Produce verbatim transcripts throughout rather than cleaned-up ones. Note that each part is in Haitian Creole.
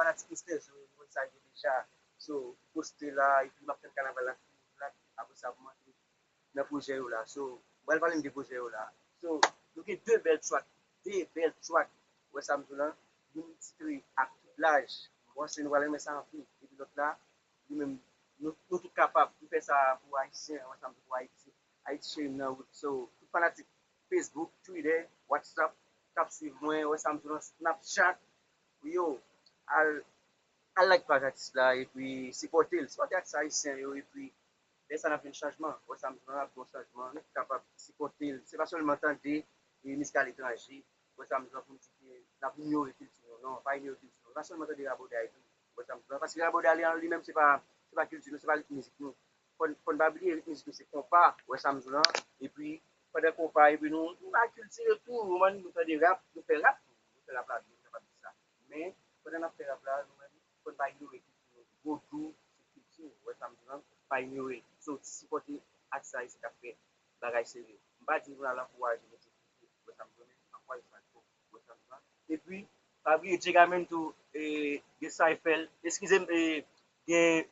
fanatik Mister Zo, nou konn sa yo deja. So, poste la, epi m ap tann kanaval la fini la, apre sa pou m antre nan pwojè yo la. So, m pral pale n de pwojè yo la. So, nou gen de bèl track, de bèl track. Ou wè sa m di w lan, youn titre Ak tout laj. M panse nou pral renmen sa anpil. Epi lòt la, li menm, nou, nou tout kapab. M fè sa pou Ayisyen, ou wè sa m di w, pou Ayiti. Ayiti cheri m nan wout. So, tout fanatik Facebook, Twitter, WhatsApp, k ap swiv mwen, ou wè sa m di w lan, Snapchat, yo, al, al like paj atis la, epi sipòte l, sipòte atis ayisyen yo, epi lè sa n ap jwenn chanjman, ou wè sa m di w lan, n ap gen yon chanjman, nou kapab sipòte l, se pa sèlman tande e mizik aletranje, ou wè sa m di w lan, pou n di ke n ap inyore kilti nou, non, pa inyore kilti nou, pa sèlman tande raboday tou, ou wè sa m di w lan, paske raboday li, li menm se pa, se pa kilti nou, se pa ritm mizik nou, fò n, fò n pa bliye ritm mizik nou se konpa, ou wè sa m di w lan, epi pandan konpa, epi nou, nou akiltire tou, ou konprann, nou tande rap, nou fè rap tou, nou fè rap la byen, nou kapab di sa, men pandan n ap fè rap la, nou menm, fò n pa inyore kilti nou, vodou se kilti nou, ou wè sa m di w lan, pa inyore l, so sipòte atis ayisyen k ap fè bagay serye, m pa di nou al ankouraje medyokrite, ou wè sa m di w lan, men ankouraje sa k bon, ou wè sa m di w lan, epi pa bliye Djegamen tou, e, gen sa e fè l, eskize m, e, gen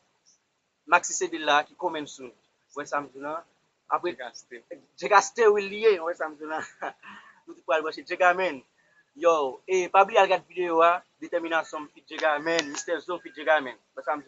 Maxi Cedil la ki coming soon. Ou wè sa m di w lan? Apre, Djegaste wi l ye, ou wè sa m di w lan? Nou tout pral branche Djegamen. Yo, e pa bliye al gad videyo a, Detèminasyon m feat Djegamen, Mister Zo feat Djegamen. Ou wè sa m di w lan?